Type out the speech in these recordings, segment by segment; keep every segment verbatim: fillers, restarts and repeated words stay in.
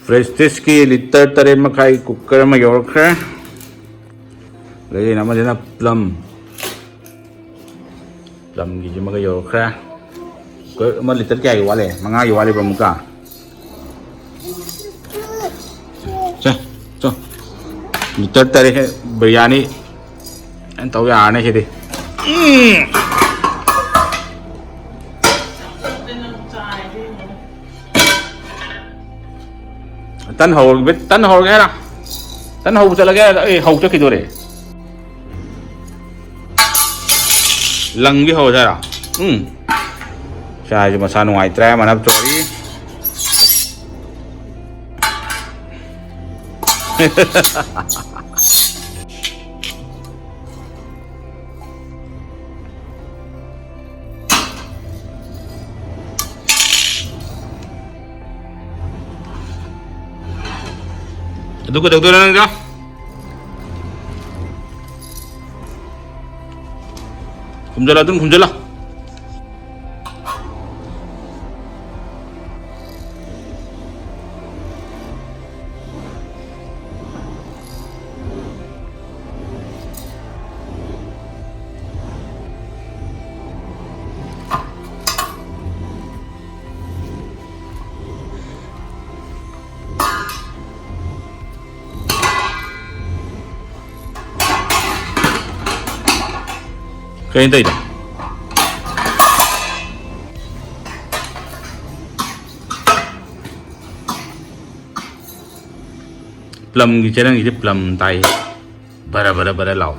ꯄ꯭ꯔꯦꯁꯇꯤꯖꯀꯤ litre ꯇꯔꯦꯠ ꯃꯈꯥꯏ cooker ꯑꯃ ꯌꯧꯔꯛꯈ꯭ꯔꯦ꯫ ꯑꯗꯒꯤ ꯑꯃꯁꯤꯅ ꯄ꯭ꯂꯝ, ꯄ꯭ꯂꯝꯒꯤꯁꯤꯃꯒ ꯌꯧꯔꯛꯈ꯭ꯔꯦ꯫ ꯀꯨꯀꯔ ꯑꯃ ꯂꯤꯇꯔ ꯀꯌꯥꯒꯤ ꯋꯥꯠꯂꯤ? ꯃꯉꯥꯒꯤ ꯋꯥꯠꯂꯤꯕ ꯑꯃꯨꯛꯀ꯫ ꯆꯣ, ꯆꯣ꯫ ꯂꯤꯇꯔ ꯇꯔꯦꯠ ꯕꯤꯔꯌꯥꯅꯤ ꯑꯩꯅ ꯇꯧ ꯌꯥꯔꯅꯤ ꯁꯤꯗꯤ꯫ ꯎꯝ꯫ ꯇꯟ ꯍꯧꯔꯒꯦ, ꯇꯟ ꯍꯧꯔꯒꯦ ꯍꯥꯏꯔ? ꯇꯟ ꯍꯧꯕ ꯆꯠꯂꯒꯦ ꯍꯥꯏꯔ? ꯑꯩ ꯍꯧ ꯆꯠꯈꯤꯗꯣꯔꯦ꯫ ꯂꯪꯕꯤ ꯍꯧꯔꯁꯦ ꯍꯥꯏꯔ? ꯎꯝ꯫ ꯁꯥꯏꯁꯦ ꯃꯁꯥ ꯅꯨꯡꯉꯥꯏꯇ꯭ꯔꯦ, ꯃꯅꯞ ꯆꯣꯔꯤ꯫ ꯑꯗꯨ ꯀꯩꯗꯧꯗꯣꯏꯅꯣ ꯅꯪꯗꯣ? ꯈꯨꯝꯖꯜꯂꯣ, ꯑꯗꯨꯝ ꯈꯨꯝꯖꯜꯂꯣ꯫ ꯀꯩꯅꯣ ꯇꯧꯔꯤꯗꯣ? ꯄ꯭ꯂꯝꯒꯤ ꯆꯦꯔꯪꯒꯤꯁꯦ ꯄ꯭ꯂꯝ ꯇꯥꯏ꯫ ꯕꯔ ꯕꯔ ꯕꯔ ꯂꯥꯎ꯫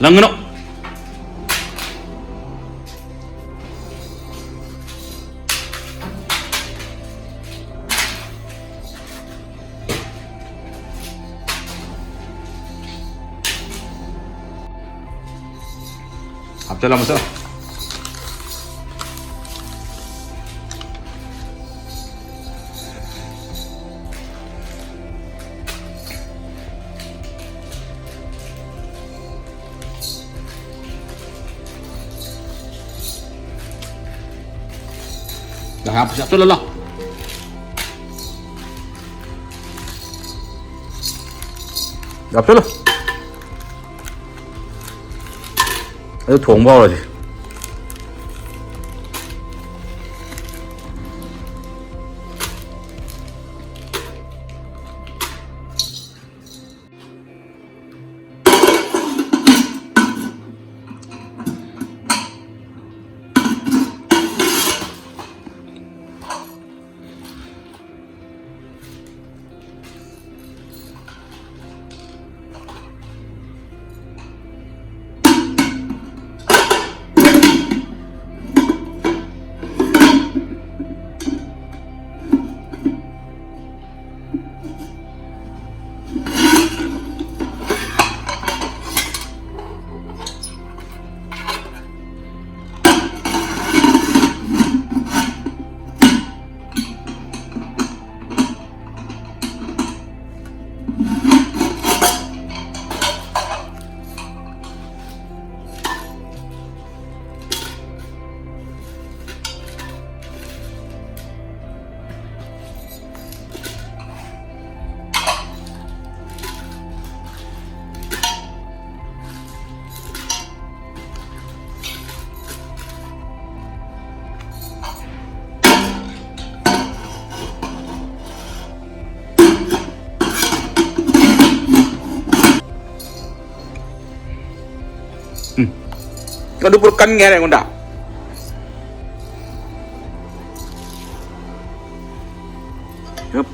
ꯂꯪꯒꯅꯨ꯫ ꯍꯥꯞꯆꯜꯂꯣ, ꯍꯥꯞꯆꯜꯂꯣ꯫ ꯍꯥꯞꯄꯁꯦ ꯍꯥꯞꯆꯜꯂꯣ ꯂꯥꯎ꯫ ꯍꯥꯞꯆꯜꯂꯣ꯫ ꯑꯗꯨ ꯊꯣꯡꯕ ꯍꯧꯔꯁꯤ꯫ ꯎꯝ꯫ ꯑꯗꯨ ꯄꯨꯔꯥ ꯀꯟꯒꯦ ꯍꯥꯏꯔꯦ ꯑꯩꯉꯣꯟꯗ꯫ ꯍꯨꯞ꯫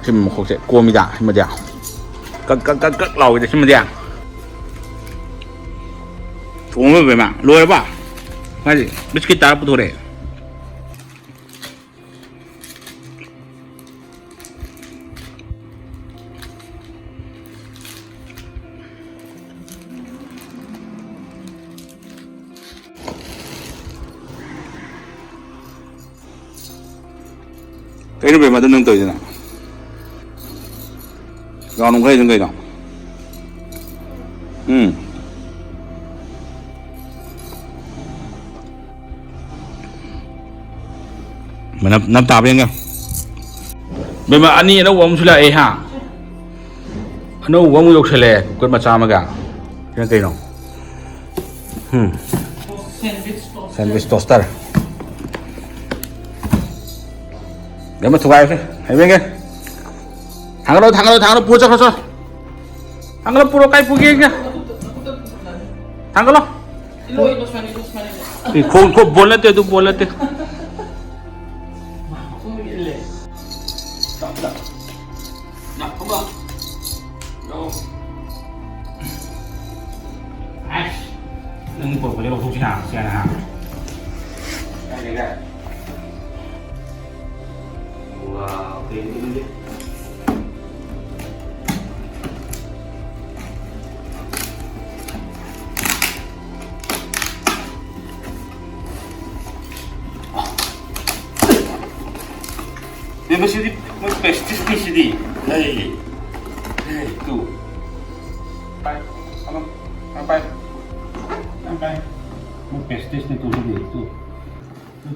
ꯁꯤ ꯃꯈꯣꯛꯁꯦ ꯀꯣꯝꯃꯤꯗ, ꯁꯤꯃꯗꯤ꯫ ꯀꯛ ꯀꯛ ꯀꯛ ꯀꯛ ꯂꯥꯎꯋꯤꯗ ꯁꯤꯃꯗꯤ꯫ ꯊꯣꯡꯉꯣ ꯕꯦꯝꯃ꯫ ꯂꯣꯏꯔꯕ? ꯃꯥꯗꯤ ꯕꯤꯁꯀꯤꯠ ꯇꯥꯔ ꯄꯨꯊꯣꯔꯛꯑꯦ꯫ ꯀꯩꯅꯣ ꯕꯦꯝꯃ, ꯑꯗꯨ ꯅꯪ ꯇꯧꯔꯤꯗꯨꯅ? ꯔꯥꯎꯟ ꯑꯃ ꯈꯜꯂꯤꯗꯨꯅ ꯀꯩꯅꯣ? ꯎꯝ꯫ ꯃꯅꯞ, ꯅꯞ ꯇꯥꯕ꯭ꯔꯥ ꯌꯦꯡꯒꯦ꯫ ꯕꯦꯝꯃ, ꯑꯅꯤ ꯑꯅꯧꯕ ꯑꯃꯁꯨ ꯂꯥꯛꯑꯦ ꯍꯥ꯫ ꯑꯅꯧꯕ ꯑꯃꯨꯛ ꯌꯧꯁꯜꯂꯛꯑꯦ, ꯀꯨꯀꯔ ꯃꯆꯥ ꯑꯃꯒ꯫ ꯁꯤꯅ ꯀꯩꯅꯣ? ꯎꯝ꯫ Sandwich toaster. Sandwich toaster. ꯕꯦꯝꯃ, ꯊꯨꯒꯥꯏꯔꯁꯦ꯫ ꯍꯩꯕꯦꯡꯒꯦ꯫ ꯊꯥꯡꯒꯠꯂꯣ, ꯊꯥꯡꯒꯠꯂꯣ, ꯊꯥꯡꯒꯠꯂꯣ, ꯄꯨꯔ ꯆꯠꯈ꯭ꯔꯣ, ꯆꯠꯂꯣ꯫ ꯊꯥꯡꯒꯠꯂꯣ, ꯄꯨꯔꯣ, ꯀꯥꯏ ꯄꯨꯒꯦ ꯌꯦꯡꯒꯦ꯫ ꯊꯥꯡꯒꯠꯂꯣ꯫ ꯏ, ꯈꯣꯡ, ꯈꯣꯡ ꯕꯣꯜ ꯅꯠꯇꯦ, ꯑꯗꯨ ꯕꯣꯜ ꯅꯠꯇꯦ꯫ ꯑꯁ, ꯅꯪ ꯄꯨꯔꯛꯄꯗꯤ ꯂꯧꯊꯣꯛꯁꯤꯅ, ꯁꯦꯡꯅ ꯍꯥ꯫ ꯀꯥꯏꯗꯩꯒ? ꯋꯥꯎ, ꯀꯩꯅꯣ ꯑꯗꯨꯗꯤ? ꯕꯦꯝꯃ, ꯁꯤꯗꯤ ꯃꯣꯏ ꯄ꯭ꯔꯦꯁꯇꯤꯖꯅꯤ ꯁꯤꯗꯤ꯫ ꯍꯩ, ꯍꯩ, ꯇꯨ꯫ ꯄꯥꯏ, ꯑꯃ, ꯑꯃ ꯄꯥꯏ꯫ ꯑꯃ ꯄꯥꯏ꯫ ꯃꯣꯏ ꯄ꯭ꯔꯦꯁꯇꯤꯖꯅꯤ ꯇꯨ ꯁꯤꯗꯤ, ꯇꯨ꯫ ꯇꯨ꯫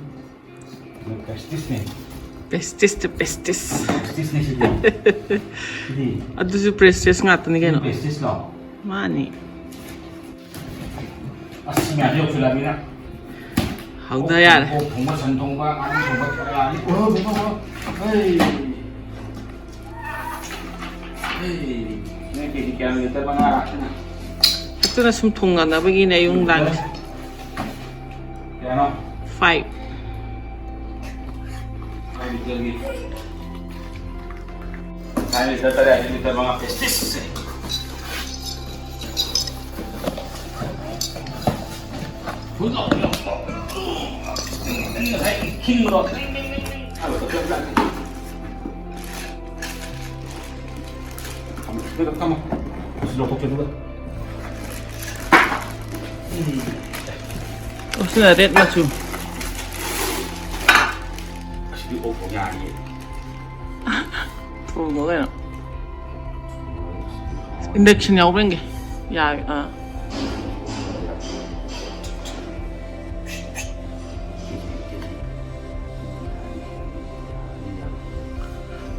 ꯃꯣꯏ ꯄ꯭ꯔꯦꯁꯇꯤꯖꯅꯤ꯫ ꯄ꯭ꯔꯦꯁꯇꯤꯖꯇ ꯄ꯭ꯔꯦꯁꯇꯤꯖ꯫ ꯄ꯭ꯔꯦꯁꯇꯤꯖꯅꯤ ꯁꯤꯗꯤ꯫ ꯁꯤꯗꯤ꯫ ꯑꯗꯨꯁꯨ ꯄ꯭ꯔꯦꯁꯇꯤꯖ ꯉꯥꯛꯇꯅꯤ ꯀꯩꯅꯣ꯫ ꯄ꯭ꯔꯦꯁꯇꯤꯖꯂꯣ? ꯃꯥꯅꯤ꯫ ꯑꯁ, ꯃꯌꯥꯝꯁꯦ ꯌꯧꯁꯤꯜꯂꯛꯑꯃꯤꯅ꯫ ꯍꯧꯗ ꯌꯥꯔꯦ꯫ ꯑꯣꯛ ꯊꯣꯡꯕ, ꯁꯟ ꯊꯣꯡꯕ, ꯉꯥꯅꯨ ꯊꯣꯡꯕ ꯊꯣꯡ ꯌꯥꯔꯅꯤ꯫ ꯑꯣ, ꯊꯣꯡ, ꯊꯣꯡ, ꯊꯣꯡ꯫ ꯍꯩ꯫ ꯍꯩ꯫ ꯅꯣꯏ ꯀꯦꯖꯤ ꯀꯌꯥꯅꯣ? ꯂꯤꯇꯔ ꯃꯉꯥꯔ? ꯑꯗꯨꯅ ꯁꯨꯝ ꯊꯣꯡꯅꯅꯕꯒꯤꯅꯦ ꯑꯌꯨꯛ ꯅꯨꯡꯗꯥꯡꯒꯤ꯫ ꯀꯌꯥꯅꯣ? ꯐꯥꯏꯚ꯫ ꯐꯥꯏꯚ ꯂꯤꯇꯔꯒꯤ꯫ ꯂꯤꯇꯔ ꯇꯔꯦꯠ ꯍꯥꯏꯗꯤ ꯂꯤꯇꯔ ꯃꯉꯥ꯫ ꯏꯁ, ꯏꯁ, ꯏꯁ꯫ ꯉꯁꯥꯏ ꯈꯤꯡꯕꯗꯣ꯫ ꯊꯝꯃꯣ, ꯊꯝꯃꯣ꯫ ꯑꯁꯤ ꯂꯧꯊꯣꯛꯀꯦ, ꯑꯗꯨꯒ꯫ ꯎꯝ꯫ ꯑꯣ, ꯁꯤꯅ ꯔꯦꯗ ꯃꯆꯨ꯫ ꯑꯁꯤꯗꯤ ꯑꯣꯐ ꯌꯥꯅꯤꯌꯦ꯫ ꯊꯣꯡꯉꯣ ꯀꯩꯅꯣ꯫ ꯏꯟꯗꯛꯁꯟ ꯌꯥꯎꯕ꯭ꯔꯥ ꯌꯦꯡꯒꯦ꯫ ꯌꯥꯔꯦ꯫ ꯑꯥ꯫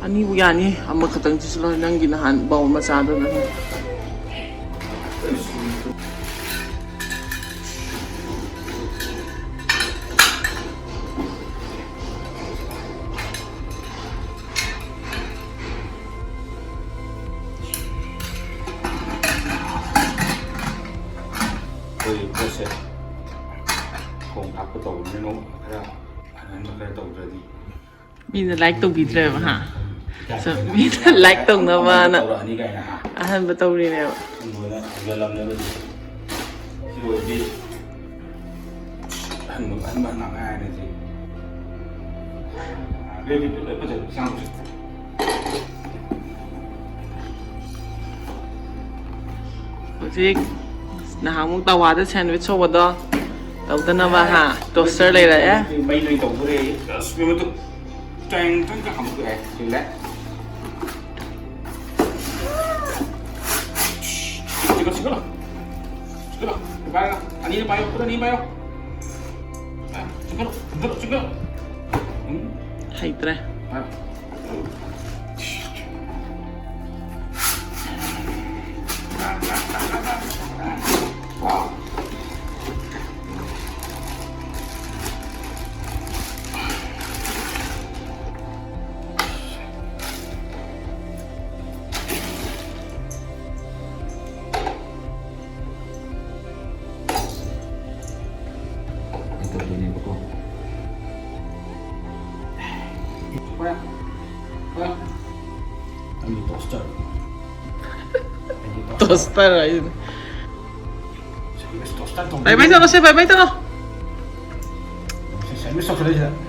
ꯑꯅꯤꯕꯨ ꯌꯥꯅꯤ꯫ ꯑꯃꯈꯛꯇꯪ ꯆꯨꯁꯤꯜꯂꯣ꯫ ꯅꯪꯒꯤ ꯅꯍꯥꯟ ꯕꯥꯎꯜ ꯃꯆꯥꯗꯨꯅ꯫ ꯑꯩꯈꯣꯏ ꯄꯣꯠꯁꯦ ꯊꯣꯡ ꯊꯥꯛꯄ ꯇꯧꯕꯅꯤꯅ ꯈꯔ ꯑꯍꯟꯕ ꯈꯔ ꯇꯧꯗ꯭ꯔꯗꯤ꯫ ꯃꯤꯅ ꯂꯥꯏꯛ ꯇꯧꯕꯤꯗ꯭ꯔꯦꯕ, ꯍꯥ? ꯁꯨꯝ ꯃꯤꯅ ꯂꯥꯏꯛ ꯇꯧꯅꯕꯅ ꯇꯧꯔꯛꯑꯅꯤ ꯀꯥꯏꯅ, ꯍꯥ? ꯑꯍꯟꯕ ꯇꯧꯔꯤꯅꯦꯕ꯫ ꯁꯨꯝ ꯂꯣꯏꯅ ꯍꯧꯖꯤꯜꯂꯝꯅꯦꯕ ꯑꯗꯨꯗꯤ꯫ ꯁꯤ ꯑꯣꯏꯔꯗꯤ ꯑꯍꯟꯕ, ꯑꯍꯟꯕ ꯉꯥꯛ ꯉꯥꯏꯔꯦ ꯁꯤ꯫ ꯔꯦꯗꯤ ꯂꯣꯏ ꯐꯖꯩ, ꯏꯆꯥꯡꯁꯦ꯫ ꯍꯧꯖꯤꯛ ꯅꯍꯥꯟꯃꯨꯛ ꯇꯋꯥꯗ ꯁꯦꯟꯋꯤꯆ ꯍꯧꯕꯗꯣ ꯇꯧꯗꯅꯕ, ꯍꯥ, ꯇꯣꯁꯇꯔ ꯂꯩꯔꯛꯑꯦ꯫ ꯃꯩ ꯂꯣꯏ ꯇꯧꯗꯣꯔꯦ꯫ ꯑꯁ, ꯃꯩ ꯃꯇꯨ-, ꯇꯦꯡ ꯇꯦꯡ ꯀꯥꯞꯄꯛꯑꯦ꯫ ꯆꯤꯜꯂꯦ꯫ ꯆꯤꯛꯀꯠꯂꯣ, ꯆꯤꯛꯀꯠꯂꯣ꯫ ꯆꯤꯛꯀꯠꯂꯣ꯫ ꯄꯥꯏꯔꯣ꯫ ꯑꯅꯤꯗ ꯄꯥꯏꯌꯣ꯫ ꯈꯨꯠ ꯑꯅꯤ ꯄꯥꯏꯌꯣ꯫ ꯆꯤꯛꯀꯠꯂꯣ, ꯆꯤꯛꯀꯠꯂꯣ, ꯆꯤꯛꯀꯠꯂꯣ꯫ ꯎꯝ꯫ ꯍꯩꯇ꯭ꯔꯦ꯫ ꯄꯥꯏꯔꯣ꯫ ꯇꯧꯗꯣꯏꯅꯦꯕꯀꯣ꯫ ꯍꯣꯏ꯫ ꯍꯣꯏ꯫ ꯑꯗꯨ Toaster. Toaster ꯍꯥꯏꯗꯨꯅꯤ꯫ Sandwich toaster ꯇꯧꯕ꯫ ꯕꯥꯏ ꯕꯥꯏ ꯇꯧꯔꯁꯦ, ꯕꯥꯏ ꯕꯥꯏ ꯇꯧꯔꯣ꯫ Sandwich ꯇꯧꯁꯜꯂꯛꯏꯁꯤꯗ꯫